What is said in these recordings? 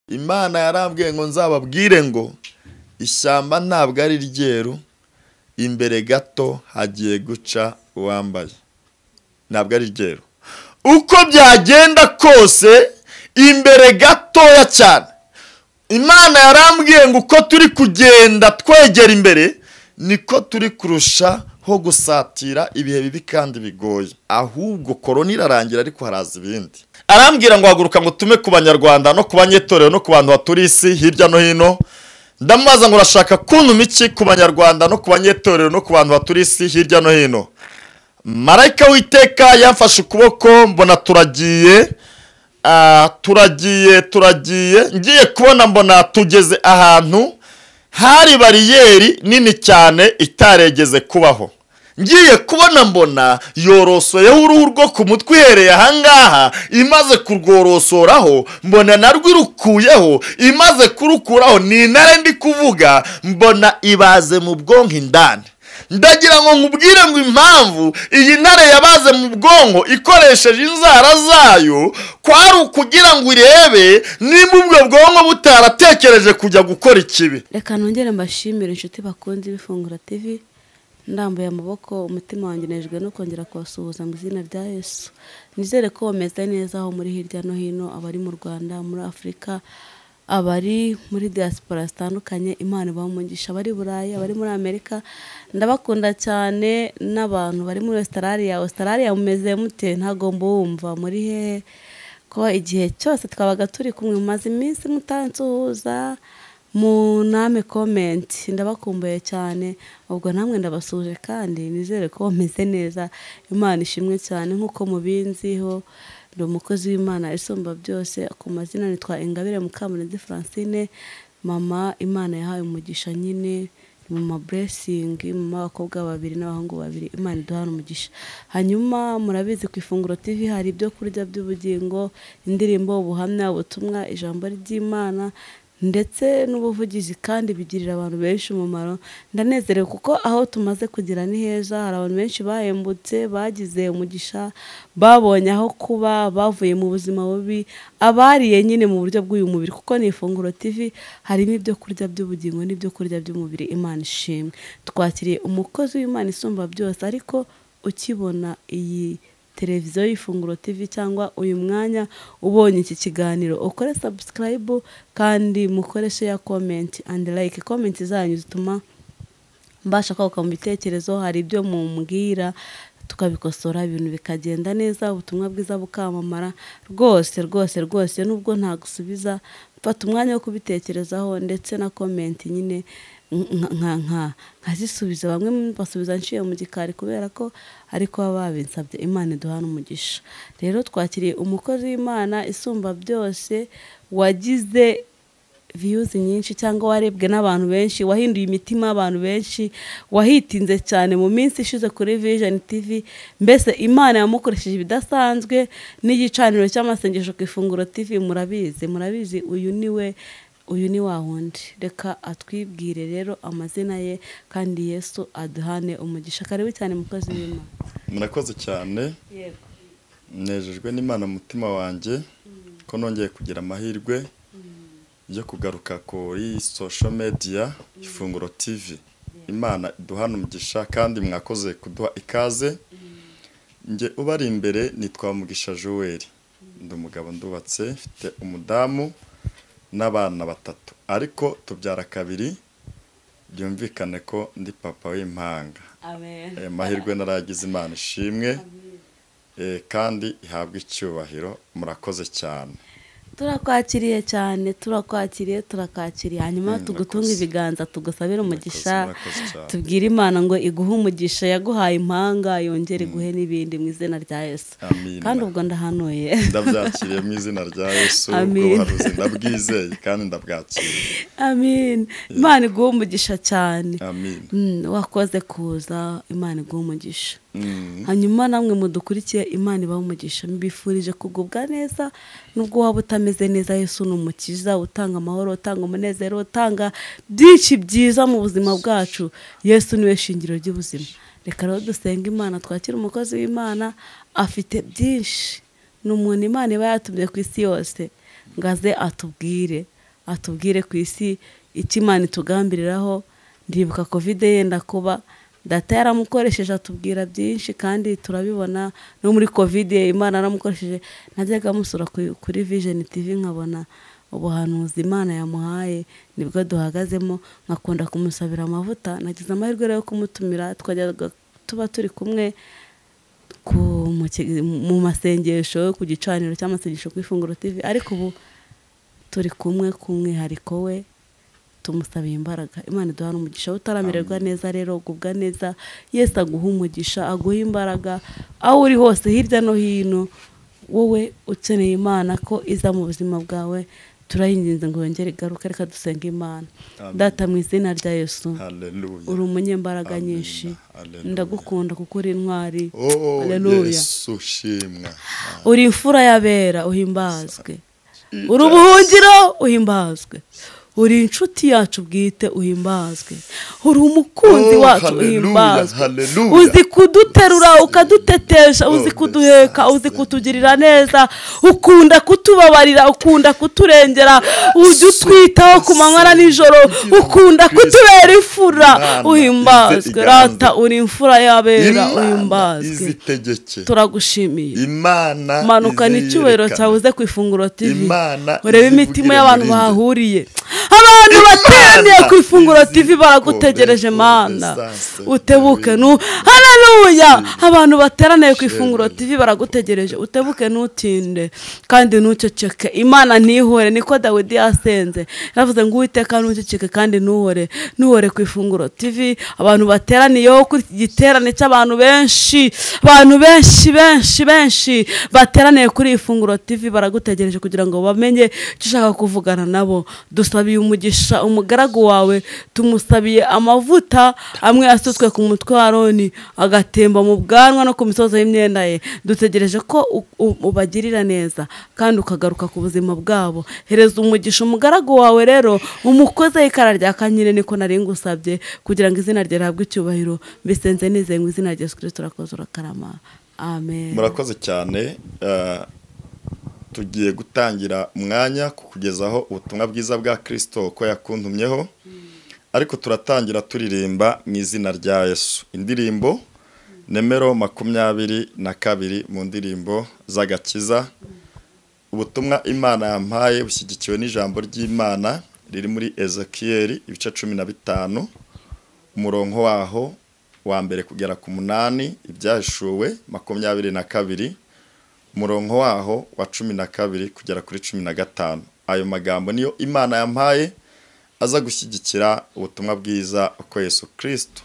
Imana yarambwiye ngo nzababwire ngo ishyamba ntabwo ari ryeru, imbere gato hagiye guca uwambaye. Ntabwo ari ryeru. Uko byagenda kose imbere gatoya cyane. Imana yarambwiye ngo uko turi kugenda twegera imbere niko turi kurusha ho gusatira ibihe bibi kandi bigoye. Ahubwo korona irarangira ariko haraza ibindi. Arambwira ngo haguruka ngo tume ku banyarwanda no ku banyetorero no ku bantu baturi isi hirya no hino. Ndamubaza ngo urashaka kuntuma iki ku banyarwanda no ku banyetorero no ku bantu baturi isi hirya no hino. Marayika w'Uwiteka yamfashe ukuboko mbona turagiye, turagiye ngiye kubona mbona tugeze ahantu hari bariyeri nini cyane itaregeze kubaho. Ngiye kubona mbona yorosoyeho uruhu rwo ku mutwe ihereye ahangaha, imaze kurworosoraho mbona narwo irukuyeho, imaze kurukuraho ni intare ndi kuvuga, mbona ibaze mu bwonko indani. Ndagira ngo nkubwire ngo impamvu iyi ntare yabaze mu bwonko ikoresheje inzara zayo kwari ukugira ngo irebe nimba ubwo bwonko butaratekereje kujya gukora ikibi. Reka nongere mbashimire inshuti bakunze Ifunguro TV, ndambuye amaboko umutima wanjye nejwe no kongera kubasuhuza mu izina rya Yesu. Nizere ko bameze neza aho muri hirya no hino, abari mu Rwanda, muri Afurika, abari muri diaspora zitandukanye, Imana ibahe umugisha, abari Burayi, abari muri Amerika, ndabakunda cyane, n'abantu bari muri Australia. Australia mumeze mute? Ntago mbumva muri hehe? Ko igihe cyose twabaga turi kumwe mumaze iminsi mutansuhuza, muname comment, ndabakumbuye cyane. Ubwo namwe ndabasuje kandi nizere ko mumeze neza. Imana ishimwe cyane. Nkuko mubinziho ndi umukozi w'Imana isumba byose, ku mazina nitwa Ingabire Mukamunezi Francine, mama Imana yahaye umugisha nyine, mama Blessing, mama abakobwa babiri n'abahungu babiri, Imana iduhana umugisha. Hanyuma murabizi ku Ifunguro TV hari ibyo kurya by'ubugingo, indirimbo, ubuhamya, ubutumwa, ijambo ry'Imana ndetse n'ubuvugizi, kandi bigirira abantu benshi umumaro. Ndanezerewe kuko aho tumaze kugira ni heza, hari abantu benshi bahembutse, bagize umugisha, babonye aho kuba, bavuye mu buzima bubi, abariye nyine mu buryo bw'uyu mubiri, kuko ni Ifunguro TV harimo ibyo kurya by'ubugingo n'ibyo kurya by'umubiri. Imana ishimwe. Twakiriye umukozi w'Imana isumba byose, ariko ukibona iyi televiziyo y'Ifunguro TV cyangwa uyu mwanya ubonye iki kiganiro, ukore subscribe kandi mukore share, comment and like. Comment zanyu zituma mbasha kwaguka mu bitekerezo, hari ibyo mumbwira tukabikosora, ibintu bikagenda neza, ubutumwa bwiza bukamamara rwose rwose rwose. Nubwo ntagusubiza, mfata umwanya wo kubitekerezaho, ndetse na comment nyine nkazisubiza. Bamwe basubiza nciye mu gikari kubera ko ariko baba babinsabye. Imana iduhana umugisha. Rero twakiriye umukozi w'Imana isumba byose, wagize views nyinshi cyangwa warebwe n'abantu benshi, wahinduye imitima y'abantu benshi, wahitinze cyane mu minsi ishize kuri Vision TV. Mbese Imana yamukoresheje ibidasanzwe n'igicaniro cy'amasengesho ku Ifunguro TV. Murabizi, murabizi, uyu niwe, uyu ni wa wundi. Reka atwibwire rero amazina ye, kandi Yesu aduhane umugisha. Karibu cyane mukozi w'Imana. Murakoze cyane. Yego. Nejejwe n'Imana mutima wanjye ko nongeye kugira amahirwe yo kugaruka kuri social media Ifunguro TV. Imana iduhana umugisha kandi mwakoze kuduha ikaze. Nge ubari imbere nitwa Mugisha Joel. Ndi umugabo ndubatse, mfite umudamu n'abana batatu, ariko tubyara kabiri, byumvikane ko ndi papa w'impanga. Amen. Amahirwe naragize, Imana ishimwe kandi ihabwe icyubahiro. Murakoze cyane. Turakwakiriye cyane, turakwakiriye, turakwakiriye. Hanyuma tugutunga ibiganza, tugusabira umugisha, tubwire Imana ngo iguhe umugisha, yaguhaye impanga yongere iguhe n'ibindi mu izina rya Yesu. Kandi ubwo ndahanuye, ndabyakiriye mu izina rya Yesu, ubwo buhanuzi ndabwizeye kandi ndabwakiriye. Amen. Imana iguhe umugisha cyane. Amen. Wakoze kuza, Imana iguhe umugisha. Hanyuma namwe mudukurikiye, Imana ibahe umugisha. Mbifurije kugubwa neza nubwo waba utameze neza. Yesu ni umukiza utanga amahoro, utanga umunezero, utanga byinshi byiza mu buzima bwacu. Yesu niwe shingiro ry'ubuzima. Reka rero dusenge Imana, twakire umukozi w'Imana, afite byinshi, ni umuntu Imana iba yatumye ku isi yose ngo aze atubwire. atubwire ku isi icyo Imana itugambiriraho. Ndibuka Covid yenda kuba, data yaramukoresheje atubwira byinshi kandi turabibona. No muri Covid Imana yaramukoresheje, najyaga musura kuri Vision TV nkabona ubuhanuzi Imana yamuhaye, nibwo duhagazemo. Nkakunda kumusabira amavuta, nagize amahirwe rero yo kumutumira, twajyaga tuba turi kumwe mu masengesho ku gicaniro cy'amasengesho ku Ifunguro TV, ariko ubu turi kumwe ku mwihariko we, tumusabiye imbaraga. Imana iduhana umugisha. Utaramererwa neza rero ugubwa neza, Yesu aguha umugisha, aguha imbaraga aho uri hose hirya no hino. Wowe ukeneye Imana ko iza mu buzima bwawe, turayinginze ngo yongere igaruke. Reka dusenge Imana. Data mu izina rya Yesu, uri umunyembaraga nyinshi, ndagukunda kuko uri intwari. Haleluya. Uri imfura y'abera, uhimbazwe. Uri ubuhungiro, uhimbazwe. Uri inshuti yacu bwite, uhimbazwe. Uri umukunzi wacu, uhimbazwe. Uzi kuduterura ukadutetesha, uzi kuduheka, uzi kutugirira neza, ukunda kutubabarira, ukunda kuturengera, ujya utwitaho ku manywa na nijoro, ukunda kutubera imfura, uhimbazwe. Rata uri imfura y'abera, uhimbazwe. Turagushimiye. Manuka n'icyubahiro cyawe uze ku Ifunguro TV, urebe imitima y'abantu bahahuriye. Abantu bateraniye ku Ifunguro TV baragutegereje Mana, utebuke nu. Haleluya. Abantu bateraniye ku Ifunguro TV baragutegereje, utebuke ntutinde kandi ntuceceke. Imana ntihore, niko Dawidi yasenze, yaravuze ngo Uwiteka ntuceceke kandi ntuhore, ntuhore ku Ifunguro TV. Abantu bateraniyeho kuri iki giterane cy'abantu benshi, abantu benshi benshi benshi bateraniye kuri Ifunguro TV baragutegereje kugira ngo bamenye icyo ushaka kuvugana nabo. Dusabiye umugisha umugaragu wawe, tumusabiye amavuta amwe asutswe ku mutwe wa Aroni agatemba mu bwanwa no ku misozo y'imyenda ye. Dutegereje ko ubagirira neza kandi ukagaruka ku buzima bwabo. Hereza umugisha umugaragu wawe rero, umukoze ikara rya kanyine, niko nari ngusabye kugira ngo izina rye rihabwe icyubahiro. Mbisenze nizeye mu izina rya Yesu Kristo, urakoze urakarama. Amen. Murakoze cyane. Tugiye gutangira umwanya kukugezaho ubutumwa bwiza bwa Kristo ko yakuntumyeho, ariko turatangira turirimba mu izina rya Yesu. Indirimbo nemero 22 mu ndirimbo z'agakiza. Ubutumwa Imana yampaye bushyigikiwe n'ijambo ry'Imana riri muri Ezekiel ibice 15 umurongo waho wa mbere kugera ku 8, ibyahishuwe 22 umurongo waho wa 12 kugera kuri 15. Ayo magambo niyo Imana yampaye aza gushyigikira ubutumwa bwiza uko Yesu Kristo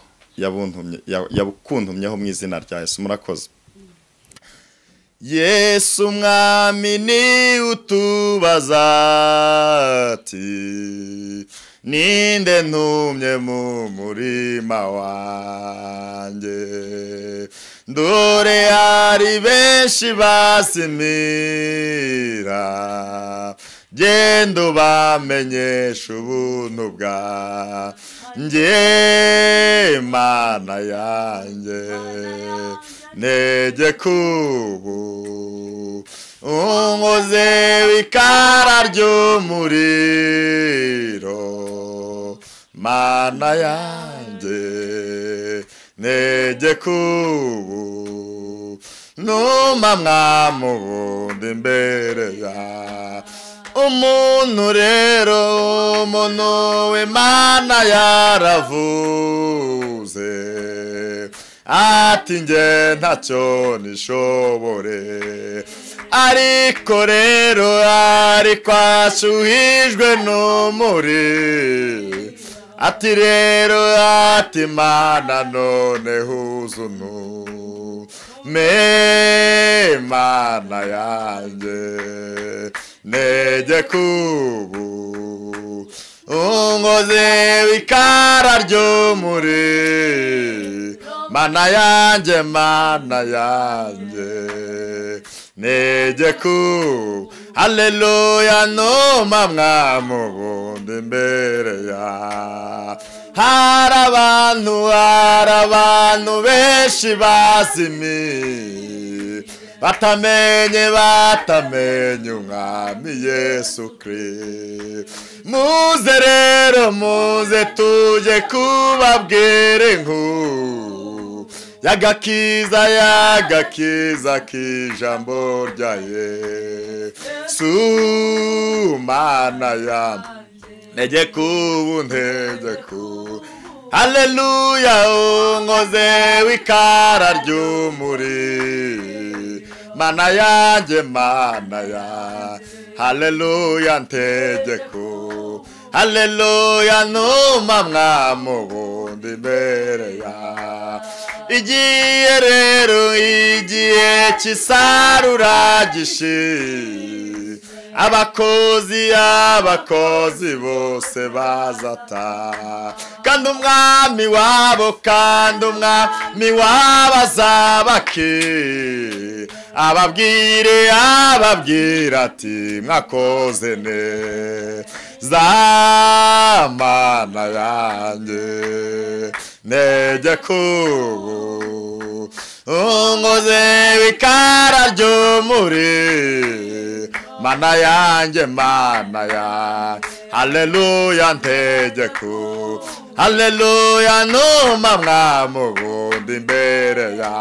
yabukuntumyeho mu izina rya Yesu. Murakoze. Yesu mwami ni utubaza ati ninde ntumye mu murima wanjye, dore hari benshi basimira, genda ubamenyeshe ubuntu bwanjye, Mana yanjye ntegeka ubu unkoze w'ikara ry'umuriro, Mana yanjye ntegeka ubu numa mwamubundi imbere ya umuntu. Rero umuntu w'Imana yaravuze ati nge ntacyo nishobore, ariko rero ariko ashuhijwe n'umuri, ati rero ati Mana none huzunu me Mana yanjye ntegeka ubu unkoze w'ikara ry'umuri, Mana yanjye Mana yanjye ntegeka ubu. Haleluya numa mwamubundi imbere ya hari abantu benshi bazimiye, Batamenye batamenye umwami Yesu Kristo. Muze rero muze tujye kubabwira inkuru y'agakiza y'agakiza k'ijambo rya Yesu. Mana yanjye ntegeka ubu ntegeka ubu. Haleluya unkoze w'ikara ry'umuri. Mana yanjye mana ya haleluya ntegeka. Haleluya numa mwamubundi imbere ya. Igihe rero igihe cy'isarura gishize abakozi abakozi bose bazata. Kandi umwami wabo kandi umwami wabo azabaki ababwire ababwira ati mwakoze neza. Mana yanjye ntegeka ubu unkoze w'ikara ry'umuri. Mana yanjye mana ya haleluya ntegeka. Haleluya numa mwamubundi imbere ya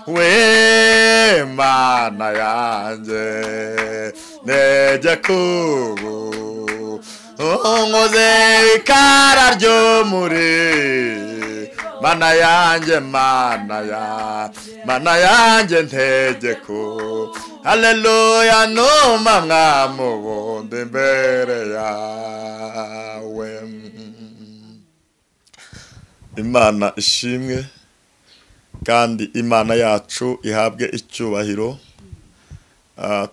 we. Mana yanjye ntegeka ubu unkoze ikara ry'umuri. Mana yanjye mana ya mana yanjye ntegeka. Haleluya numa mwamubundi imbere yawe. Imana ishimwe kandi Imana yacu ihabwe icyubahiro.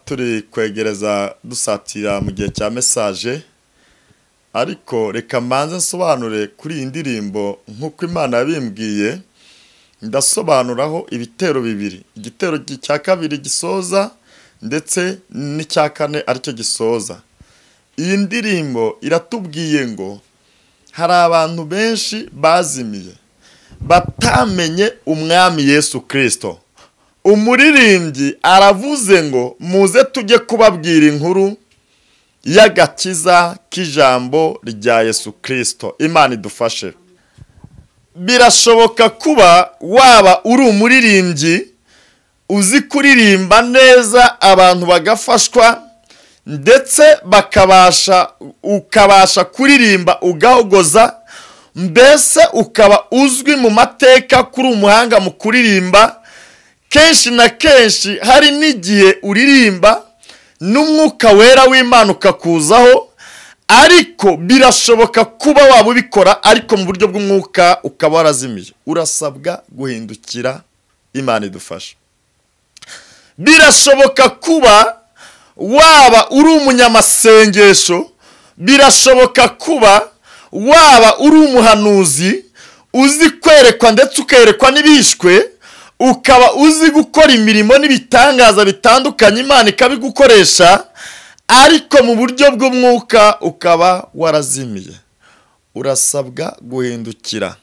Turi kwegereza dusatira mu gihe cya message, ariko reka mbanze nsobanure kuri iyi ndirimbo nk'uko Imana yabimbwiye. Ndasobanuraho ibitero bibiri, igitero cya kabiri gisoza ndetse n'icya kane aricyo gisoza. Iyi ndirimbo iratubwiye ngo hari abantu benshi bazimiye batamenye umwami Yesu Kristo. Umuririmbyi aravuze ngo muze tujye kubabwira inkuru y'agakiza k'ijambo rya Yesu Kristo. Imana idufashe. Birashoboka kuba waba uri umuririmbyi uzi kuririmba neza abantu bagafashwa ndetse bakabasha ukabasha kuririmba ugahogoza, mbese ukaba uzwi mu mateka kuri umuhanga mu kuririmba. Kenshi na kenshi hari n'igihe uririmba n'umwuka wera w'Imana ukakuzaho, ariko birashoboka kuba waba ubikora ariko mu buryo bw'umwuka ukaba warazimiye. Urasabwa guhindukira. Imana idufasha. Birashoboka kuba waba uri umunyamasengesho, birashoboka kuba waba uri umuhanuzi uzi kwerekwa ndetse ukerekwa n'ibishwe, ukaba uzi gukora imirimo n'ibitangaza bitandukanye Imana ikabigukoresha, ariko mu buryo bw'umwuka ukaba warazimiye. Urasabwa guhindukira.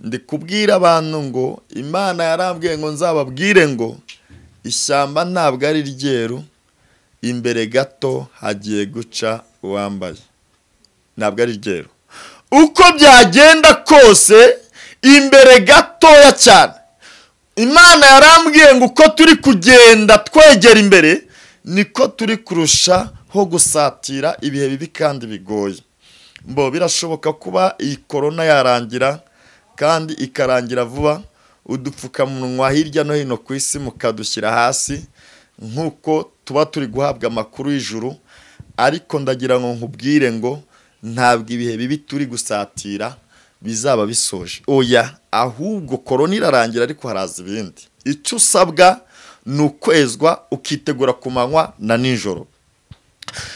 Ndi kubwira abantu ngo Imana yarambwiye ngo nzababwire ngo ishyamba ntabwo ari ryeru, imbere gato hagiye guca uwambaye. Ntabwo ari ryeru. Uko byagenda kose imbere gatoya cyane Imana yarambwiye ngo uko turi kugenda twegera imbere niko turi kurusha ho gusatira ibihe bibi kandi bigoye. Mbo birashoboka kuba iyi corona yarangira kandi ikarangira vuba, udupfukamunwa hirya no hino ku isi mukadushyira hasi nkuko tuba turi guhabwa amakuru y'ijuru, ariko ndagira ngo nkubwire ngo ntabwo ibihe bibi turi gusatira bizaba bisoje. Oya, ahubwo corona irarangira ariko haraza ibindi. Icyo usabwa ni ukwezwa ukitegura ku manywa na nijoro.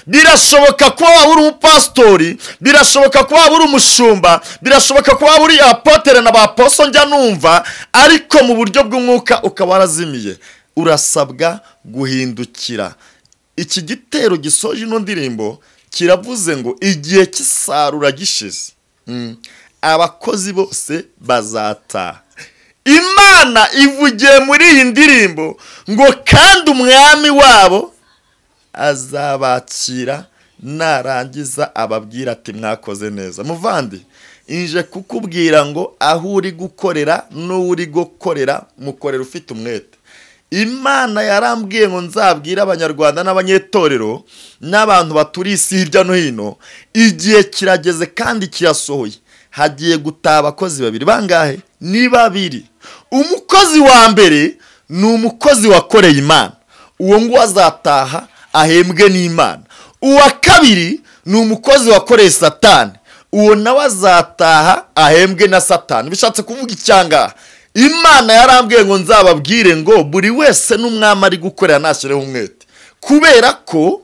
Birashoboka kuba waba uri umupasitori, birashoboka kuba waba uri umushumba, birashoboka kuba waba uri apotere na ba aposo njya numva, ariko mu buryo bw'umwuka ukaba warazimiye. Urasabwa guhindukira. Iki gitero gisoje ino ndirimbo kiravuze ngo igihe cy'isarura gishize, abakozi bose bazataha. Imana ivugiye muri iyi ndirimbo ngo kandi umwami wabo azabakira narangiza ababwira ati mwakoze neza. Muvandi, inje kukubwira ngo aho uri gukorera n'uri gukorera mukorera ufite umwete. Imana yarambwiye ngo nzabwira abanyarwanda n'abanyetorero n'abantu baturiye isi hirya no hino, igihe kirageze kandi kirasohoye. Hagiye gutaha abakozi babiri. Bangahe? Ni babiri. Umukozi wa mbere ni umukozi wakoreye Imana, uwo nguwo azataha ahembwe n'Imana. Uwa kabiri ni umukozi wakoreye Satani, uwo nawe azataha ahembwe na Satani. Bishatse kuvuga icyangaha, Imana yarambwiye ngo nzababwire ngo buri wese n'umwami ari gukorera nashyireho umwete, kubera ko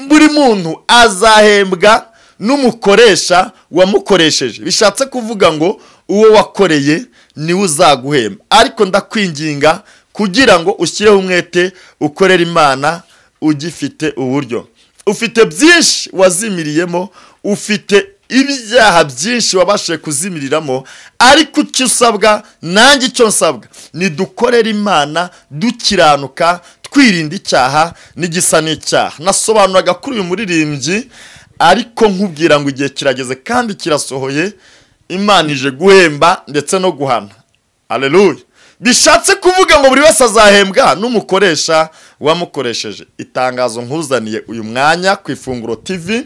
buri muntu azahembwa n'umukoresha wamukoresheje. Bishatse kuvuga ngo uwo wakoreye niwe uzaguhemba. Ariko ndakwinginga kugira ngo ushyireho umwete ukorera Imana ugifite uburyo. Ufite byinshi wazimiriyemo, ufite ibyaha byinshi wabashije kuzimiriramo, ariko icyo usabwa nanjye icyo nsabwa ni dukorera Imana dukiranuka, twirinda icyaha n'igisa n'icyaha. Nasobanuraga kuri uyu muririmbyi, ariko nkubwira ngo igihe kirageze kandi kirasohoye. Imana ije guhemba ndetse no guhana. Haleluya. Bishatse kuvuga ngo buri wese azahembwa n'umukoresha wamukoresheje. Itangazo nkuzaniye uyu mwanya ku Ifunguro TV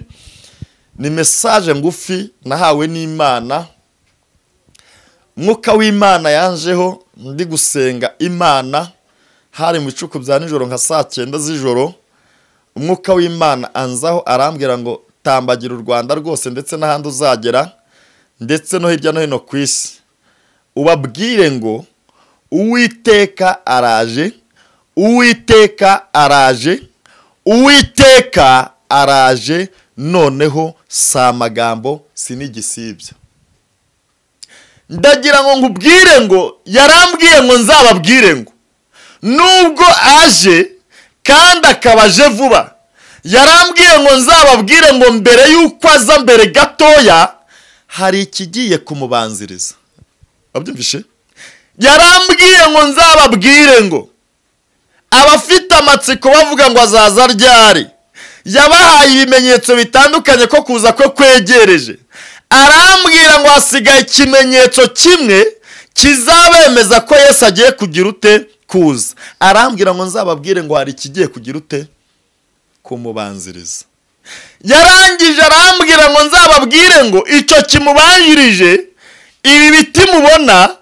ni message ngufi nahawe n'Imana. Mwuka w'Imana yanjeho ndi gusenga Imana, hari mu bicuku bya nijoro nka saa 9 z'ijoro. Umwuka w'Imana anzaho arambwira ngo tambagira u Rwanda rwose ndetse n'ahandi uzagera ndetse no hirya no hino ku isi, ubabwire ngo Uwiteka araje, Uwiteka araje, Uwiteka araje. Noneho si amagambo, si n'igisibya. Ndagira ngo nkubwire ngo yarambwiye ngo nzababwire ngo nubwo aje kandi akaba aje vuba, yarambwiye ngo nzababwire ngo mbere y'uko aza, mbere gatoya hari ikigiye kumubanziriza. Wabyumvishe? Yarambwiye ngo nzababwire ngo abafite amatsiko bavuga ngo azaza ryari, yabahaye ibimenyetso bitandukanye ko kuza kwe kwegereje. Arambwira ngo hasigaye ikimenyetso kimwe kizabemeza ko Yesu agiye kugira ute kuza. Arambwira ngo nzababwire ngo hari ikigiye kugira ute kumubanziriza. Yarangije arambwira ngo nzababwire ngo icyo kimubanjirije, ibi biti mubona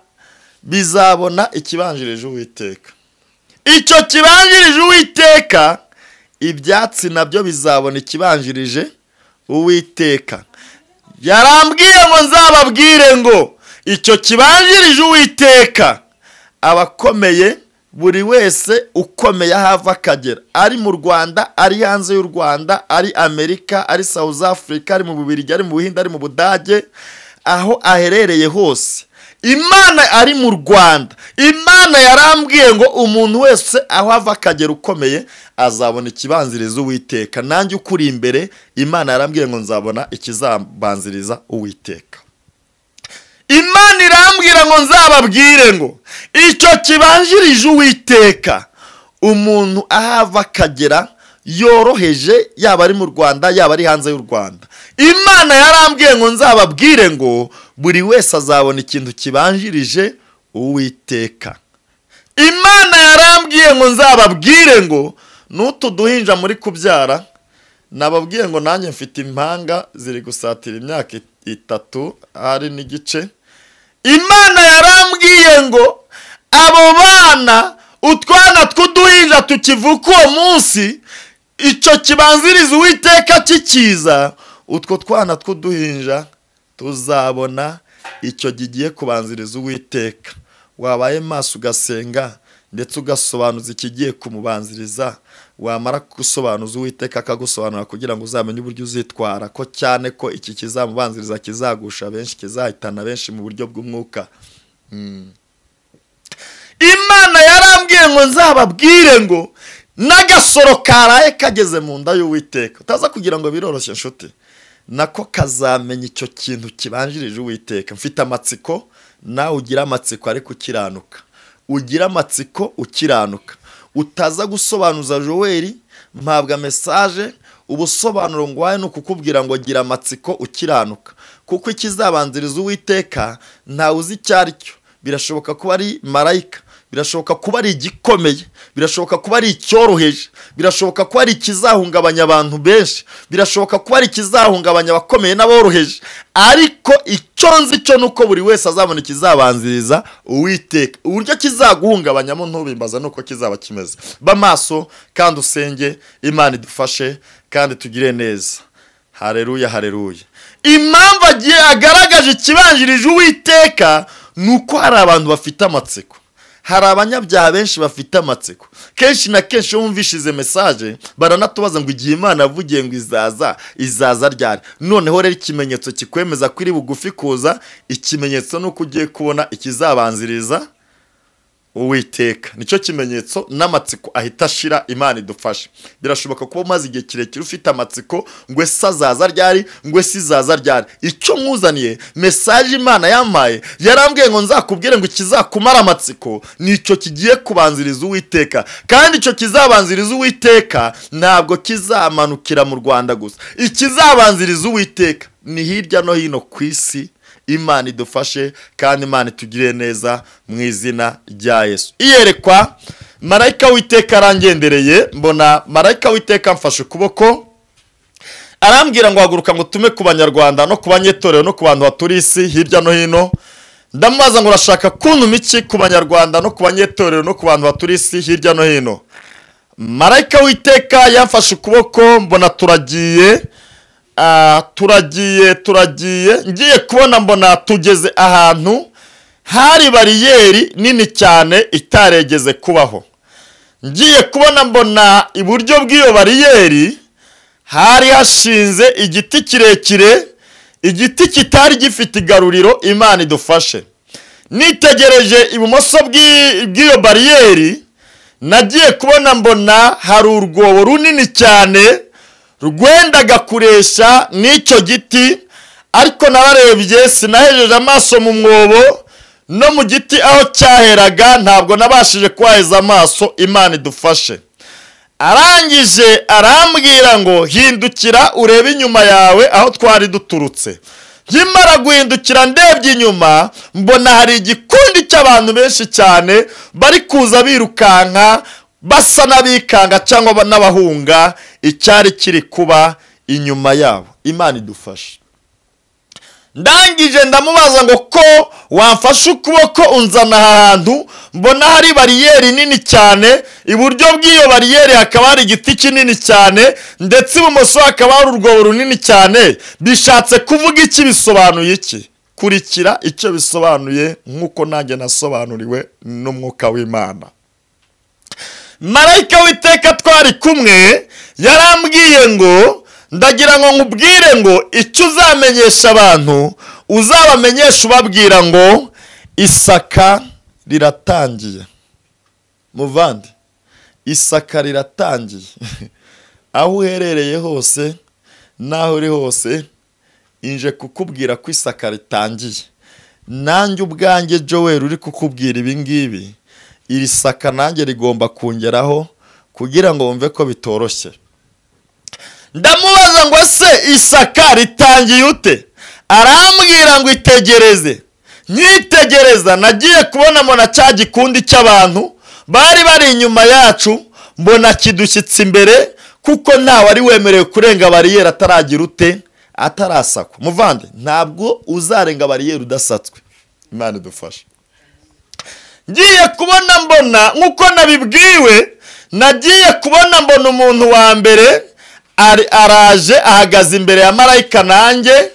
bizabona ikibanjirije Uwiteka. Icyo kibanjirije Uwiteka, ibyatsi nabyo bizabona ikibanjirije Uwiteka. Yarambwiye ngo nzababwire ngo icyo kibanjirije Uwiteka, abakomeye, buri wese ukomeye ahava akagera, ari mu Rwanda, ari hanze y'u Rwanda, ari Amerika, ari South Africa, ari mu Bubiligi, ari mu Buhinde, ari mu Budage, aho aherereye hose, Imana ari mu Rwanda. Imana yarambwiye ngo umuntu wese aho ava akagera ukomeye azabona ikibanziriza Uwiteka. Nanjye ukuri imbere, Imana yarambwiye ngo nzabona ikizabanziriza Uwiteka. Imana irambwira ngo nzababwire ngo icyo kibanjirije Uwiteka, umuntu ahava akagera yoroheje, yaba ari mu Rwanda, yaba ari hanze y'u Rwanda. Imana yarambwiye ngo nzababwire ngo buri wese azabona ikintu kibanjirije Uwiteka. Imana yarambwiye ngo nzababwire ngo n'utu duhinja muri kubyara, nababwiye ngo nanjye mfite impanga ziri gusatira imyaka 3 hari n'igice. Imana yarambwiye ngo abo bana, utwana tw'uduhinja tukivuka uwo munsi, icyo kibanziriza Uwiteka kikiza, utwo twana tw'uduhinja tuzabona icyo kigiye kubanziriza Uwiteka. Wabaye maso ugasenga ndetse ugasobanuza ikigiye kumubanziriza, wamara gusobanuza Uwiteka akagusobanura kugira ngo uzamenye uburyo uzitwara, ko cyane ko iki kizamubanziriza kizagusha benshi, kizahitana benshi mu buryo bw'umwuka. Imana yarambwiye ngo nzababwire ngo n'agasoro karaye kageze mu nda y'Uwiteka. Utaza kugira ngo biroroshye nshuti, nako kazamenya icyo kintu kibanjirije Uwiteka. Mfite amatsiko Nawe ugira amatsiko ariko ukiranuka, ugira amatsiko ukiranuka, utaza gusobanuza Joel mpabwa message. Ubusobanuro ngwaye no kukubwira ngo gira amatsiko ukiranuka, kuko ikizabanziriza Uwiteka ntawe uzi icyari cyo. Birashoboka kuba ari marayika, birashoboka kuba ari igikomeye, birashoboka kuba ari icyoroheje, birashoboka kuba ari ikizahungabanya abantu benshi, birashoboka kuba ari ikizahungabanya abakomeye n'aboroheje. Ariko icyo nzi cyo nuko buri wese azabona ikizabanziriza Uwiteka. Uburyo kizaguhungabanyamo ntubimbaza nuko kizaba kimeze. Ba maso kandi usenge, Imana idufashe kandi tugire neza. Haleluya, haleluya. Impamvu agiye agaragaje ikibanjirije Uwiteka nuko hari abantu bafite amatsiko. Hari abanyabyaha benshi bafite amatsiko. Kenshi na kenshi wumvishize message baranatubaza ngo igihe Imana yavugiye ngo izaza, izaza ryari? Noneho rero ikimenyetso kikwemeza ko iri bugufi kuza, ikimenyetso nuko ugiye kubona ikizabanziriza Uwiteka. Nicyo kimenyetso n'amatsiko ahita ashira. Imana idufashe. Birashoboka kuba umaze igihe kirekire ufite amatsiko ngo ese azaza ryari, ngo ese izaza ryari. Icyo mwuzaniye message Imana yampaye, yarambwiye ngo nzakubwire ngo ikizakumara amatsiko nicyo kigiye kubanziriza Uwiteka. Kandi icyo kizabanziriza Uwiteka ntabwo kizamanukira mu Rwanda gusa. Ikizabanziriza Uwiteka ni hirya no hino ku isi. Imana idufashe kandi Imana itugirire neza mu izina rya Yesu. Iyerekwa, marayika w'Uwiteka arangendereye, mbona marayika w'Uwiteka amfashe ukuboko arambwira ngo haguruka ngo tume ku banyarwanda no ku banyetorero no ku bantu baturiye isi hirya no hino. Ndamubaza ngo urashaka kuntuma iki ku banyarwanda no ku banyetorero no ku bantu baturiye isi hirya no hino? Marayika w'Uwiteka yamfashe ukuboko mbona turagiye, turagiye ngiye kubona mbona tugeze ahantu hari bariyeri nini cyane itaregeze kubaho. Ngiye kubona mbona iburyo bw'iyo bariyeri hari hashinze igiti kirekire, igiti kitari gifite igaruriro. Imana idufashe. Nitegereje ibumoso bw'iyo bariyeri, nagiye kubona mbona hari urwobo runini cyane rwendaga kuresha n'icyo giti, ariko nararebye sinahejeje amaso mu mwobo no mu giti aho cyaheraga ntabwo nabashije kuhaheza amaso. Imana idufashe. Arangije arambwira ngo hindukira urebe inyuma yawe aho twari duturutse. Nkimara guhindukira ndebye inyuma mbona hari igikundi cy'abantu benshi cyane bari kuza birukanka basa n'abikanga cyangwa n'abahunga icyari kiri kuba inyuma yabo. Imana idufashe. Ndangije ndamubaza ngo ko wamfashe ukuboko unzana ahantu mbona hari bariyeri nini cyane, iburyo bw'iyo bariyeri hakaba hari igiti kinini cyane, ndetse ibumoso hakaba hari urwobo runini cyane, bishatse kuvuga iki? Bisobanuye iki? Kurikira icyo bisobanuye nk'uko nanjye nasobanuriwe n'umwuka w'Imana. Marayika w'Uwiteka twari kumwe yarambwiye ngo ndagira ngo nkubwire ngo icyo uzamenyesha abantu uzabamenyesha ubabwira ngo isaka riratangiye. Muvandi, isaka riratangiye. Aho uherereye hose naho uri hose, inje kukubwira ko isaka ritangiye. Nanjye ubwanjye Joel uri kukubwira ibi ngibi, iri saka nanjye rigomba kungeraho kugira ngo wumve ko bitoroshye. Ndamubaza ngo ese isaka ritangiye ute? Arambwira ngo itegereze. Nyitegereza nagiye kubona mbona cya gikundi cy'abantu bari bari inyuma yacu, mbona kidushyitse imbere, kuko ntawe ari wemerewe kurenga bariyeri ataragira ute, atarasakwa. Muvande, ntabwo uzarenga bariyeri udasatswe. Imana idufashe. Ngiye kubona mbona nkuko nabibwiwe, nagiye kubona mbona umuntu wa mbere araje ahagaze imbere ya marayika nanjye.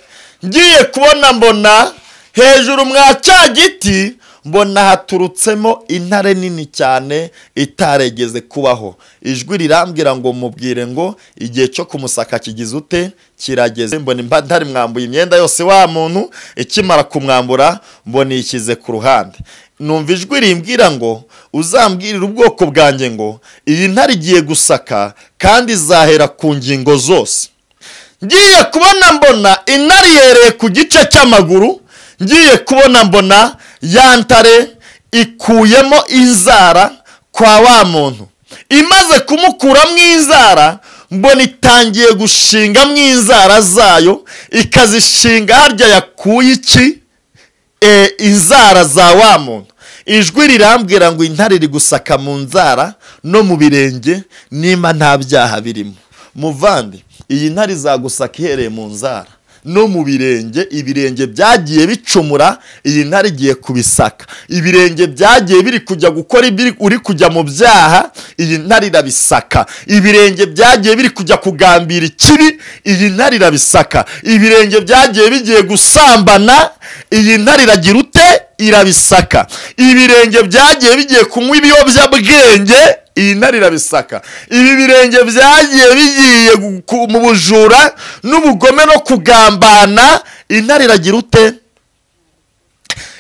Ngiye kubona mbona hejuru mwa cya giti mbona haturutsemo intare nini cyane itaregeze kubaho. Ijwi rirambwira ngo mubwire ngo igihe cyo kumusaka kigize ute, kirageze. Mbona intare mwambuye imyenda yose wa muntu, ikimara kumwambura mbona yishyize ku ruhande. Numva ijwi rimbwira ngo uzambwirira ubwoko bwanjye ngo iyi ntare igiye gusaka kandi izahera ku ngingo zose. Ngiye kubona mbona intare yereye ku gice cy'amaguru. Ngiye kubona mbona ya ntare ikuyemo inzara kwa wa muntu. Imaze kumukuramo inzara, mbona itangiye gushingamo inzara zayo, ikazishinga harya yakuye iki inzara za wa muntu. Ijwi rirambwira ngo intare iri gusaka mu nzara no mu birenge nimba nta byaha birimo. Muvandi, iyi ntare izagusaka ihereye mu nzara no mu birenge. Ibirenge byagiye bicumura, iyi ntare igiye kubisaka. Ibirenge byagiye biri kujya gukora ibiri uri kujya mu byaha, iyi ntare irabisaka. Ibirenge byagiye biri kujya kugambira ikibi, iyi ntare irabisaka. Ibirenge byagiye bigiye gusambana, iyi ntare iragira ute? Irabisaka. Ibirenge byagiye bigiye kunywa ibiyobyabwenge, iyi ntare irabisaka. Ibi birenge byagiye bigiye mu bujura n'ubugome no kugambana, intare iragira ute?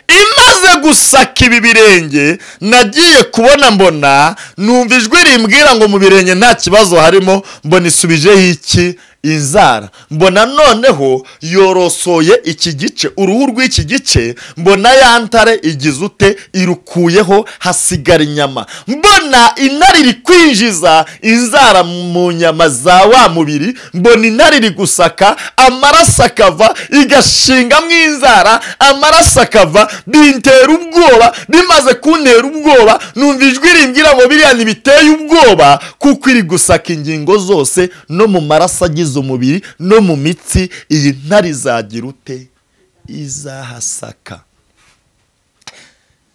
Imaze gusaka ibi birenge, nagiye kubona mbona numva ijwi rimbwira ngo mu birenge nta kibazo harimo. Mbona isubijeho iki? Inzara. Mbona noneho yorosoye iki gice, uruhu rw'iki gice, mbona ya ntare igize ute? Irukuyeho, hasigara inyama. Mbona intare iri kwinjiza inzara mu nyama za wa mubiri, mbona intare iri gusaka, amaraso akava, igashingamo inzara, amaraso akava, bintera ubwoba. Bimaze kuntera ubwoba, numva ijwi rimbwira ngo biriya ntibiteye ubwoba, kuko iri gusaka ingingo zose no mu maraso agize umubiri no mu mitsi. Iyi ntare izagira ute? Izahasaka.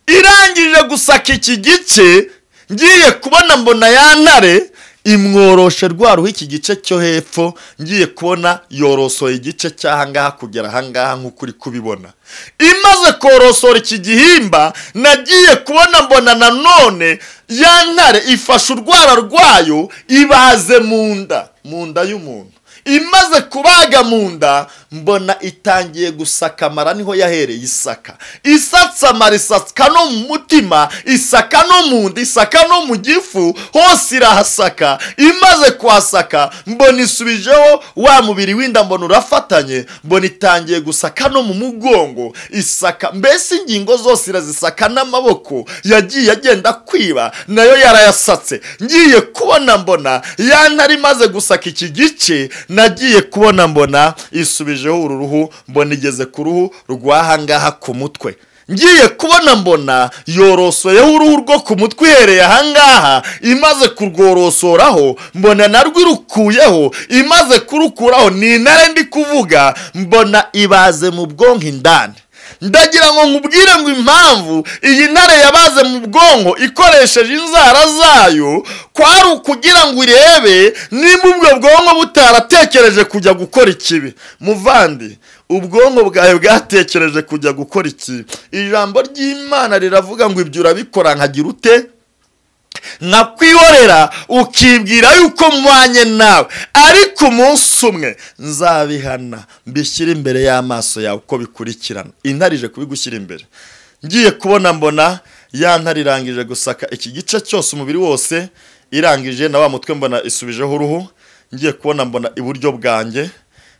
Irangije gusaka iki gice, ngiye kubona mbona ya ntare imworoshe rwa ruhu iki gice cyo hepfo. Ngiye kubona yorosoye igice cy'ahangaha kugera ahangaha nk'uko uri kubibona. Imaze korosora iki gihimba, nagiye kubona mbona nanone ya ntare ifashe urwara rwayo ibaze mu nda, mu nda y'umuntu. Imaze kubaga mu nda, mbona itangiye gusaka amara, niho yahereye isaka. Isatsa amara, isaka no mu mutima, isaka no mu nda, isaka no mu gifu, hose irahasaka. Imaze kuhasaka, mbona isubijeho wa mubiri w'inda, mbona urafatanye. Mbona itangiye gusaka no mu mugongo, isaka mbese ingingo zose irazisaka, n'amaboko yagiye agenda kwiba nayo yarayasatse. Ngiye kubona mbona ya ntare imaze gusaka iki gice, nagiye kubona mbona isubijeho uru ruhu, mbona igeze ku ruhu rw'ahangaha ku mutwe. Ngiye kubona mbona yorosoyeho uruhu rwo ku mutwe ihereye ahangaha. Imaze kurworosoraho, mbona narwo irukuyeho. Imaze kurukuraho, ni intare ndi kuvuga, mbona ibaze mu bwonko indani. Ndagira ngo nkubwire ngo impamvu iyi ntare yabaze mu bwonko ikoresheje inzara zayo, kwari ukugira ngo irebe nimba ubwo bwonko butaratekereje kujya gukora ikibi. Muvandi, ubwonko bwawe bwatekereje kujya gukora ikibi. Ijambo ry'Imana riravuga ngo ibyo urabikora nkagira ute? Nkakwihorera, ukibwira yuko mwanye nawe, ariko umunsi umwe nzabihana mbishyire imbere y'amaso yawe uko bikurikirana. Intare ije kubigushyira imbere. Ngiye kubona mbona ya ntare irangije gusaka iki gice cyose, umubiri wose irangije, na wa mutwe mbona isubijeho uruhu. Ngiye kubona mbona iburyo bwanjye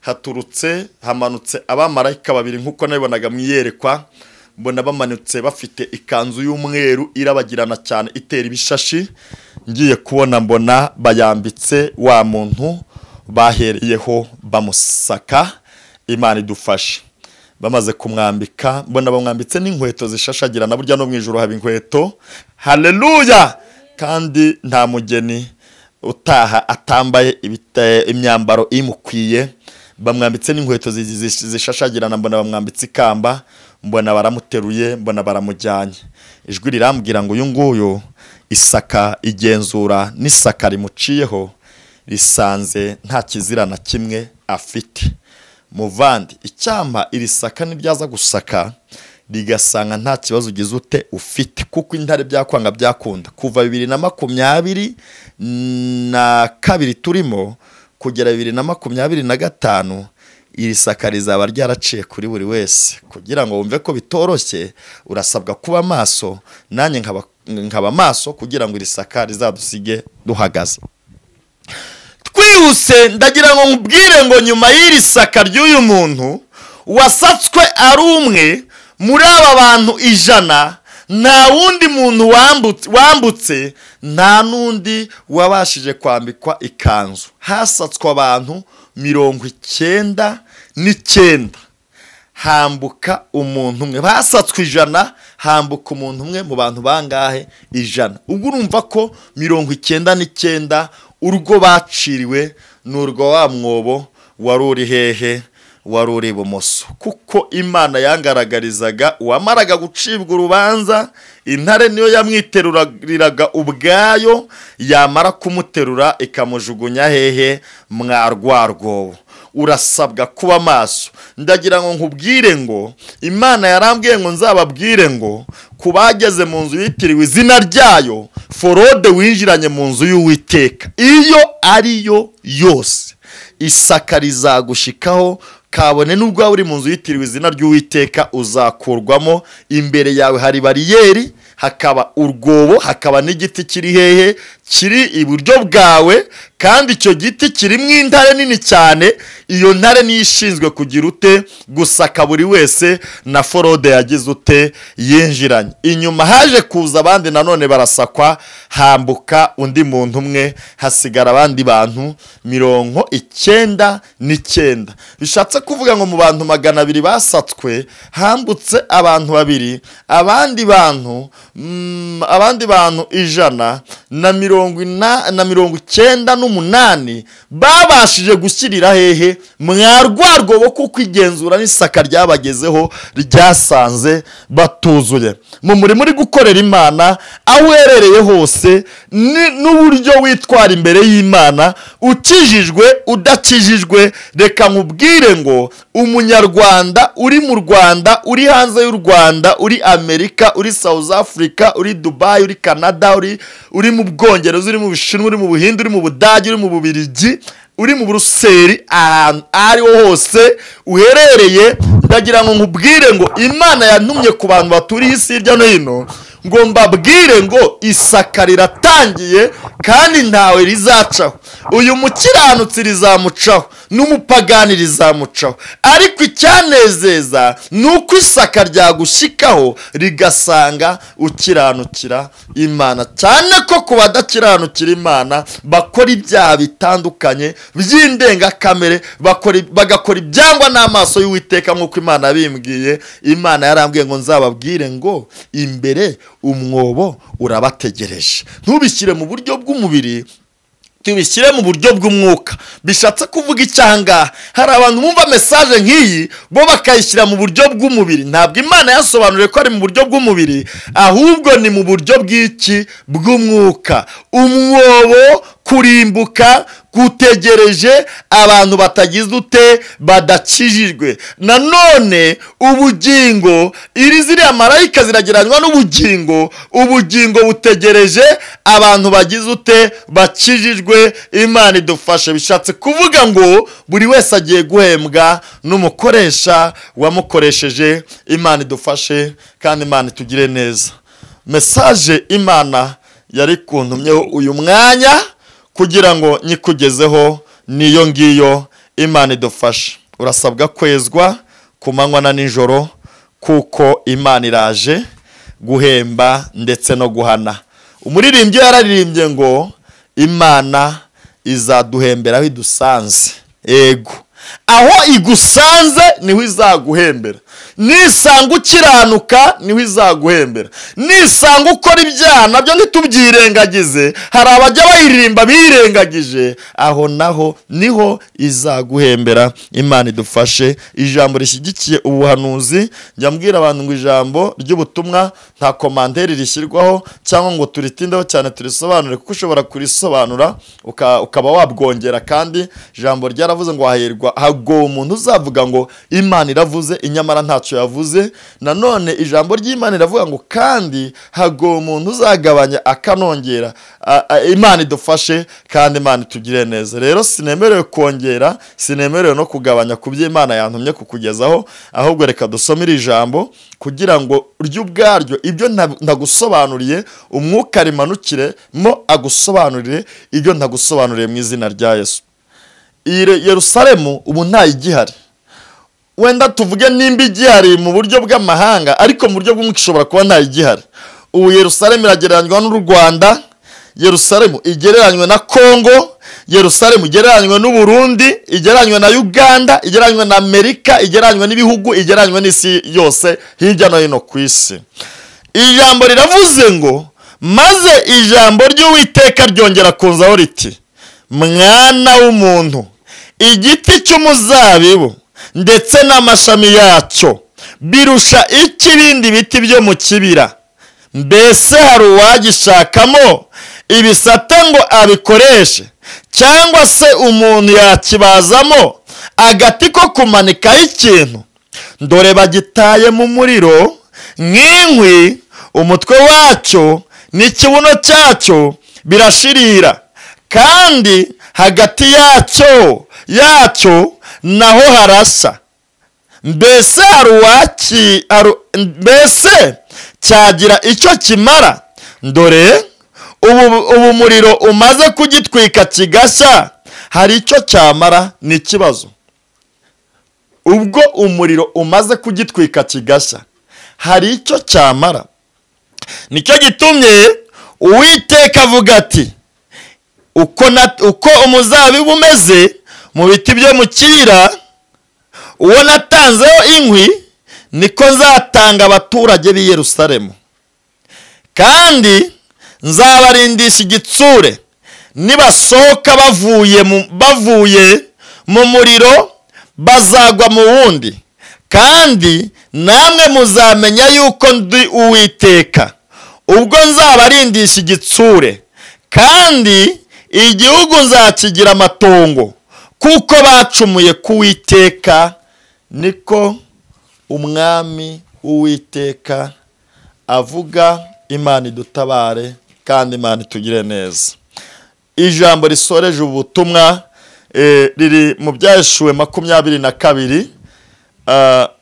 haturutse hamanutse abamarayika babiri nk'uko nabibonaga mu iyerekwa. Mbona bamanutse bafite ikanzu y'umweru irabagirana cyane itera ibishashi. Ngiye kubona mbona bayambitse wa muntu bahereyeho bamusaka. Imana idufashe. Bamaze kumwambika, mbona bamwambitse n'inkweto zishashagirana, burya no mu ijuru haba inkweto. Haleluya! Kandi nta mugeni utaha atambaye imyambaro imukwiye. Bamwambitse n'inkweto zishashagirana, mbona bamwambitse ikamba, mbona baramuteruye, mbona baramujyanye. Ijwi rirambwira ngo uyu nguyu isaka igenzura n'isaka rimuciyeho risanze nta kizira na kimwe afite. Muvandi, icyampa iri saka niryaza gusaka rigasanga nta kibazo ugize ute ufite, kuko intare byakwanga byakunda. Kuva 2022 turimo kugera 2025, iri saka rizaba ryaraciye kuri buri wese. Kugira ngo wumve ko bitoroshye, urasabwa kuba maso, nanjye nkaba maso, kugira ngo iri saka rizadusige duhagaze. Twihuse, ndagira ngo nkubwire ngo nyuma y'iri saka ry'uyu muntu wasatswe ari umwe, Muri aba bantu 100 nta wundi muntu wambutse, nta n'undi wabashije kwambikwa ikanzu. Hasatswe abantu 99, hambuka umuntu umwe. Basatswe 100, hambuka umuntu umwe mu bantu bangahe? 100. Ubwo urumva ko 99 urwo baciriwe n'urwo wa mwobo wari uri hehe? Wari uri ibumoso. Kuko Imana yangaragarizaga uwamaraga gucibwa urubanza, intare niyo yamwiteruriraga ubwayo, yamara kumuterura ikamujugunya hehe? Mwa rwa rwobo. Urasabwa kuba maso. Ndagira ngo nkubwire ngo Imana yarambwiye ngo nzababwire ngo kubageze mu nzu yitiriwe izina ryayo, forode winjiranye mu nzu y'Uwiteka iyo ariyo yose, isaka rizagushikaho kabone nubwo waba uri mu nzu yitiriwe izina ry'Uwiteka, uzakurwamo. Imbere yawe hari bariyeri, hakaba urwobo, hakaba n'igiti kiri hehe? Kiri iburyo bwawe, kandi icyo giti kirimo intare nini cyane. Iyo ntare niyo ishinzwe kugira ute? Gusaka buri wese na forode yagize ute? Yinjiranye. Inyuma haje kuza abandi nanone barasakwa, hambuka undi muntu umwe, hasigara abandi bantu 99. Bishatse kuvuga ngo mu bantu 200 basatswe hambutse abantu 2, abandi bantu 198 babashije gushyirira hehe? Mwa rwa rwobo, kuko igenzura n'isaka ryabagezeho ryasanze batuzuye. Mu murimo uri gukorera Imana, aho uherereye hose, n'uburyo witwara imbere y'Imana, ukijijwe udakijijwe, reka nkubwire ngo umunyarwanda uri mu Rwanda, uri hanze y'u Rwanda, uri Amerika, uri South Africa, uri Dubai, uri Canada, uri mu Bwongereza, uri mu Bushinwa, uri mu Buhinde, uri mu Budage, uri mu Bubiligi, uri mu Buruseli, ahantu ariho hose uherereye, ndagira ngo nkubwire ngo Imana yantumye ku bantu baturiye isi hirya no hino ngo mbabwire ngo isaka riratangiye kandi ntawe rizacaho. Uyu mukiranutsi rizamucaho n'umupagani rizamucaho, ariko icyanezeza nuko isaka ryagushikaho rigasanga ukiranukira Imana. Cyane ko ku badakiranukira Imana bakora ibyaha bitandukanye by'indengakamere, bagakora ibyangwa n'amaso y'Uwiteka nk'uko Imana yabimbwiye. Imana yarambwiye ngo nzababwire ngo imbere umwobo urabategereje. Ntubishyire mu buryo bw'umubiri, tubishyire mu buryo bw'umwuka. Bishatse kuvuga icyanga, hari abantu bumva message nk'iyi bo bakayishyira mu buryo bw'umubiri. Ntabwo Imana yasobanuriye ko ari mu buryo bw'umubiri, ahubwo ni mu buryo bw'iki? Bw'umwuka. Umwobo, kurimbuka gutegereje abantu batagize ute? Badakijijwe. Nanone ubugingo, iri ziriya marayika zirageranywa n'ubugingo, ubugingo butegereje abantu bagize ute? Bakijijwe. Imana idufashe. Bishatse kuvuga ngo buri wese agiye guhembwa n'umukoresha wamukoresheje. Imana idufashe kandi Imana itugire neza. Message Imana yari kuntumyeho uyu mwanya kugira ngo nyikugezeho niyo ngiyo. Imana idufashe. Urasabwa kwezwa ku manywa na nijoro, kuko Imana iraje guhemba ndetse no guhana. Umuririmbyi yararirimbye ngo Imana izaduhembera aho idusanze. Ego, aho igusanze niho izaguhembera. Nisanga ukiranuka niho izaguhembera. Nisanga ukora ibyaha nabyo ntitubyirengagize, hari abajya bayiririmba birengagije, aho naho niho izaguhembera. Imana idufashe. Ijambo rishyigikiye ubuhanuzi, njya mbwira abantu ngo ijambo ry'ubutumwa nta komanteri rishyirwaho cyangwa ngo turitindeho cyane turisobanure, kuko ushobora kurisobanura ukaba wabwongera. Kandi ijambo ryaravuze ngo hahirwa hagowe umuntu uzavuga ngo Imana iravuze inyamara ntacyo yavuze. Nanone ijambo ry'Imana iravuga ngo kandi hagowe umuntu uzagabanya akanongera. Imana idufashe kandi Imana itugire neza. Rero sinemerewe kongera, sinemerewe no kugabanya ku byo Imana yantumye kukugezaho, ahubwo reka dusome iri jambo kugira ngo ry'ubwaryo ibyo ntagusobanuriye umwuka rimanukire mo agusobanurire ibyo ntagusobanuriye mu izina rya Yesu. Yerusalemu ubu ntayigihari. Wenda tuvuge nimba igihari mu buryo bw'amahanga, ariko mu buryo bw'umwuka ishobora kuba nta igihari. Ubu Yerusalemu iragereranywa n'u Rwanda, Yerusalemu igereranywe na Kongo, Yerusalemu igereranywe n'u Burundi, igereranywe na Uganda, igereranywe na Amerika, igereranywe n'ibihugu, igereranywe n'isi yose hirya no hino ku isi. Ijambo riravuze ngo maze ijambo ry'Uwiteka ryongera kunzaho riti, mwana w'umuntu, igiti cy'umuzabibu ndetse n'amashami yacyo birusha iki ibindi biti byo mu kibira? Mbese hari uwagishakamo ibisate ngo abikoreshe, cyangwa se umuntu yakibazamo agati ko kumanikaho ikintu? Dore bagitaye mu muriro nk'inkwi, umutwe wacyo n'ikibuno cyacyo birashirira, kandi hagati yacyo naho harasa. Mbese mbese cyagira icyo kimara? Dore ubu muriro umaze kugitwika kigashya, hari icyo cyamara? Ni ikibazo. Ubwo umuriro umaze kugitwika kigashya, hari icyo cyamara? Nicyo gitumye Uwiteka avuga ati, uko umuzabibu umeze mu biti byo mu kibira, uwo natanzeho inkwi, niko nzatanga abaturage b'i Yerusalemu, kandi nzabarindisha igitsure. Nibasohoka bavuye mu muriro, bazagwa mu wundi, kandi namwe muzamenya yuko ndi Uwiteka, ubwo nzabarindisha igitsure, kandi igihugu nzakigira amatongo, kuko bacumuye ku Uwiteka. Niko umwami Uwiteka avuga. Imana idutabare kandi Imana itugire neza. Ijambo risoreje ubutumwa riri mu Byahishuwe 22,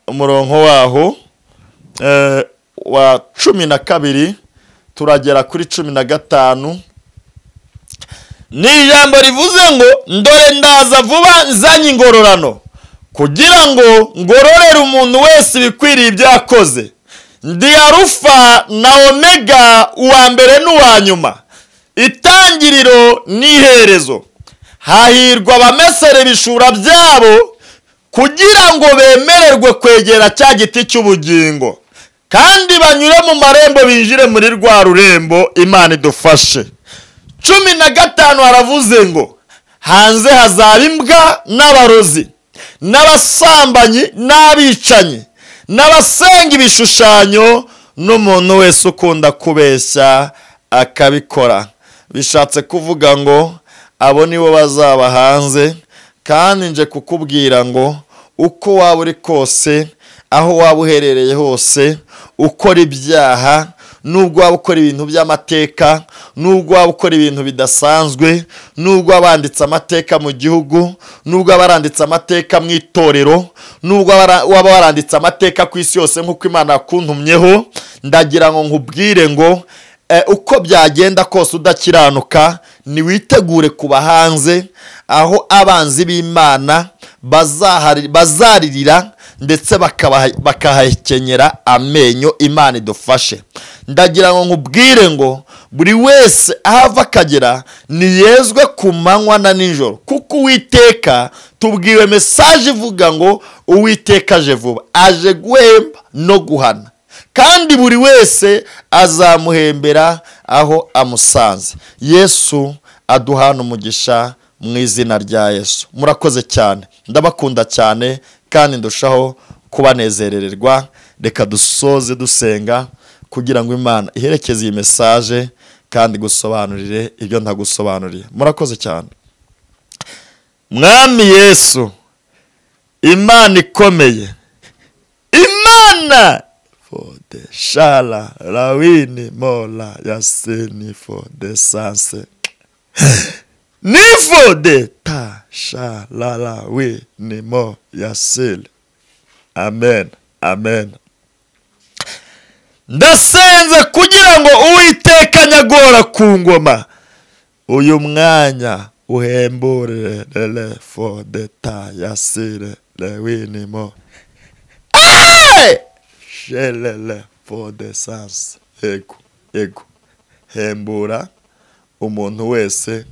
umurongo waho wa 12 turagera kuri 15. Ni ijambo rivuze ngo ndore ndaza vuba nzanye ingororano, kugira ngo ngororere umuntu wese ibikwiriye ibyo yakoze. Ndi Arufa na Omega, uwa mbere n'uwa nyuma, itangiriro n'iherezo. Hahirwa abamesera ibishura byabo, kugira ngo bemererwe kwegera cya giti cy'ubugingo, kandi banyure mu marembo binjire muri rwa rurembo. Imana idufashe. 15 haravuze ngo hanze hazaba imbwa n'abarozi n'abasambanyi n'abicanyi n'abasenga ibishushanyo n'umuntu wese ukunda kubeshya akabikora. Bishatse kuvuga ngo abo nibo bazaba hanze. Kandi nje kukubwira ngo uko waba uri kose, aho waba uherereye hose, ukora ibyaha, nubwo waba ukora ibintu by'amateka, nubwo waba ukora ibintu bidasanzwe, nubwo wabanditse amateka mu gihugu, nubwo waranditse amateka mu itorero, nubwo waba waranditse amateka ku isi yose nk'uko Imana yakuntumyeho, ndagira ngo nkubwire ngo uko byagenda kose udakiranuka, niwitegure kuba hanze, aho abanzi b'Imana bazaririra ndetse bakahakenyera amenyo. Imana idufashe. Ndagira ngo nkubwire ngo buri wese ahava akagera niyezwe ku manywa na nijoro, kuko Uwiteka tubwiwe message ivuga ngo Uwiteka aje vuba, aje guhemba no guhana, kandi buri wese azamuhembera aho amusanze. Yesu aduhana umugisha mu izina rya Yesu. Murakoze cyane, ndabakunda cyane kandi ndushaho kubanezerererwa. Reka dusoze dusenga kugira ngo Imana iherekeze iyi message kandi gusobanurire ibyo ntagusobanuriye. Murakoze cyane. Mwami Yesu, Imana ikomeye, Imana fode shala rawini mola yasini fode sanse nifo de ta shala rawini mo yasili. Amen, amen. Ndasenze kugira ngo Uwiteka nyagora ku ngoma uyu mwanya uhembure lele fode ta yasile lewini mo. Shelele for the sans. Yego, yego. Hembura umuntu wese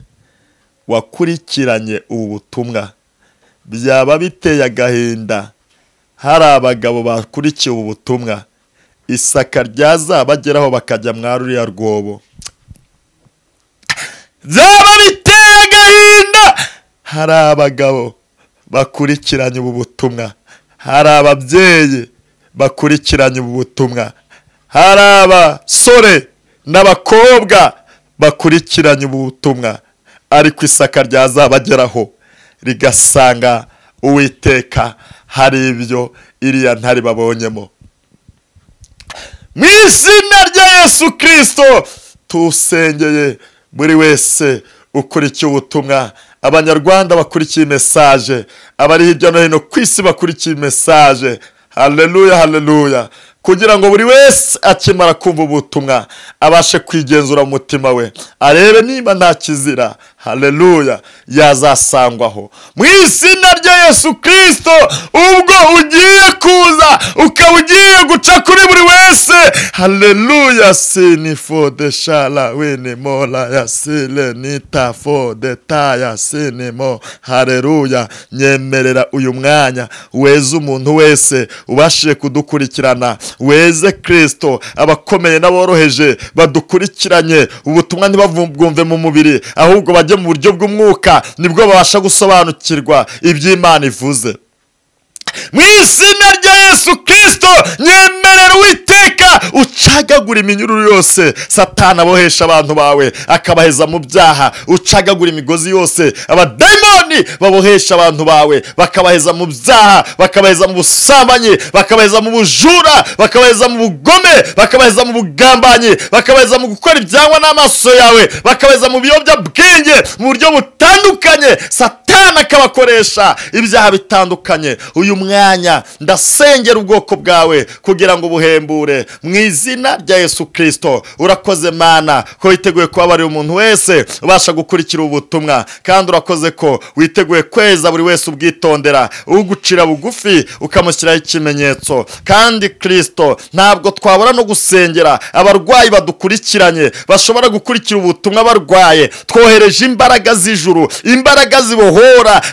wakurikiranye ubu butumwa. Byaba biteye agahinda hari abagabo bakurikiye ubu butumwa, isaka ryazabageraho bakajya mwa ruriya rwobo. Byaba biteye agahinda hari abagabo bakurikiranye ubu butumwa, hari ababyeyi bakurikiranye ubu butumwa, hari abasore n'abakobwa bakurikiranye ubu butumwa, ariko isaka ryazabageraho rigasanga Uwiteka hari ibyo iriya ntare babonyemo. Mu izina rya Yesu Kristo tusengeye buri wese ukurikiye ubutumwa, abanyarwanda bakurikiye message, abari hirya no hino ku isi bakurikiye message. Haleluya, haleluya. Kugira ngo buri wese akimara kumva ubutumwa abashe kwigenzura mu mutima we, arebe niba nta kizira, haleluya, yazasangwaho. Mu izina rya Yesu Kristo, ubwo ugiye kuza ukaba ugiye guca kuri buri wese, haleluya. Sini fo de shala wini mola ya sile nita fo de taya sini mo. Haleluya. Nyemerera uyu mwanya weze umuntu wese ubashije kudukurikirana, weze Kristo, abakomeye n'aboroheje badukurikiranye ubutumwa ntibavumve mu mubiri, ahubwo bajye mu buryo bw'umwuka, nibwo babasha gusobanukirwa iby'Imana ivuze. Mu izina rya Yesu Kristo, nyemerera Uwiteka ucagagura iminyururu yose Satani abohesha abantu bawe akabaheza mu byaha, ucagagura imigozi yose abadayimoni babohesha abantu bawe bakabaheza mu byaha, bakabaheza mu busambanyi, bakabaheza mu bujura, bakabaheza mu bugome, bakabaheza mu bugambanyi, bakabaheza mu gukora ibyangwa n'amaso yawe, bakabaheza mu biyobyabwenge mu buryo butandukanye. Satani akabakoresha ibyaha bitandukanye. Uyu mwanya ndasengera ubwoko bwawe kugira ngo ubuhembure mu izina rya Yesu Kristo. Urakoze Mana ko witeguye kubabarira umuntu wese ubasha gukurikira ubutumwa, kandi urakoze ko witeguye kweza buri wese ubwitondera, ugucira bugufi ukamushyiraho ikimenyetso. Kandi Kristo, ntabwo twabura no gusengera abarwayi badukurikiranye bashobora gukurikira ubutumwa barwaye. Twohereje imbaraga z'ijuru, imbaraga zibohora.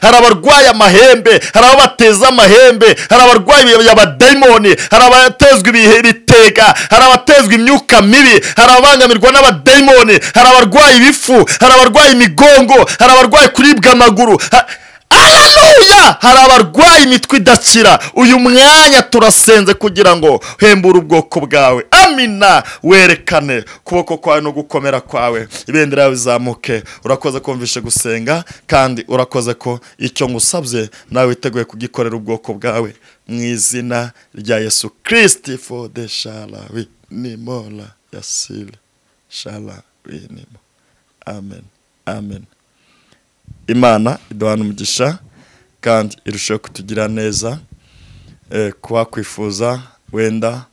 Hari abarwaye amahembe, hari abateza amahembe, hari abarwayi y'abadayimoni, hari abatezwa ibihe bitega, hari abatezwa imyuka mibi, hari abangamirwa n'abadayimoni, hari abarwayi ibifu, hari abarwayi imigongo, hari abarwayi kuribwa amaguru. Haleluya! Hari abarwayi imitwe idakira. Uyu mwanya turasenze kugira ngo hembure ubwoko bwawe. Amina. Werekane kuboko kwawe no gukomera kwawe, ibendera yawe izamuke. Urakoze kumvishe gusenga, kandi urakoze ko icyo ngusabye nawe witeguye kugikorera ubwoko bwawe mu izina rya Yesu Kristo. For the shala we nimola yasile shala we nimo. Amen. Amen. Imana iduhana umugisha kandi irushaho kutugira neza. Kuba kwifuza wenda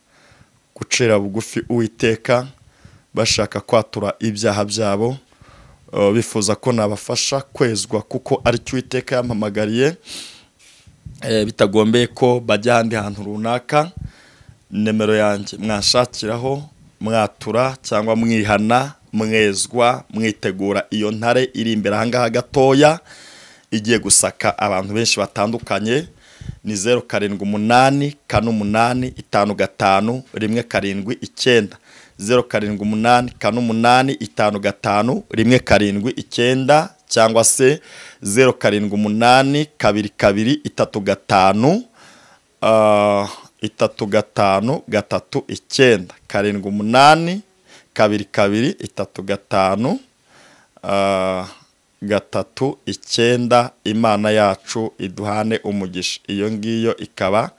gucira bugufi Uwiteka, bashaka kwatura ibyaha byabo, bifuza ko nabafasha kwezwa kuko ari cyo Uwiteka yampamagariye, bitagombeye ko bajya ahandi hantu runaka. Nimero yanjye mwashakiraho mwatura cyangwa mwihana, mwezwa, mwitegura iyo ntare iri imbere ahangaha gatoya igiye gusaka abantu benshi batandukanye, ni 0 7 8 4 8 5 5 1 7 9, 0 7 8 4 8 5 5 1 7 9, cyangwa se 0 7 8 2 2 3 5 3 5 3 9, 7 8 2 2 3 5 3 9. Imana yacu iduhane umugisha. Iyo ngiyo ikaba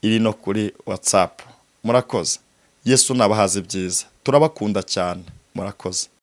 iri no kuri WhatsApp. Murakoze. Yesu nabahaze byiza. Turabakunda cyane. Murakoze.